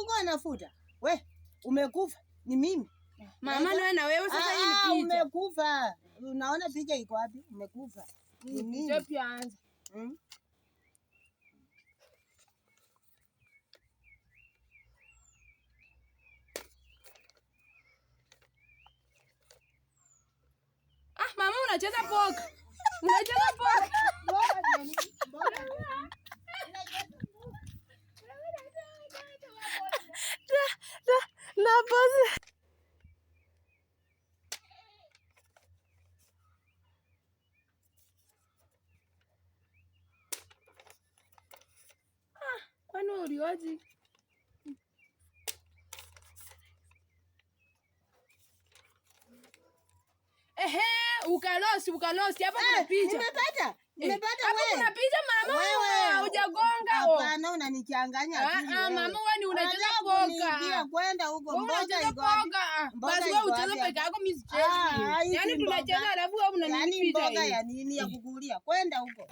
Mungu anafuta. We, umekufa. Ni mimi. Mama na wewe sasa hii ni picha. Umekufa. Unaona picha iko wapi? Umekufa. Ni mimi. Picha pia anza. Ah, mama unacheza poka. Unacheza poka. Na pause. Kwani ulioji? Ehe, ukalosi ukalosi hapo kuna picha. Nimepata. Nimepata Hapo wewe. kuna picha mama, Wewe. hujagonga. Hapana, unanichanganya akili wewe. Mama wewe ni unacheza Unataka poka. kuniibia kwenda huko Wewe mboga unacheza iko wapi? poka. Mboga Basi wewe iko ucheze wapi? peke yako mimi sichezi. Hizi Yaani mboga. tunacheza alafu wewe Yaani unanipicha. mboga ya nini ya kukulia? Kwenda huko.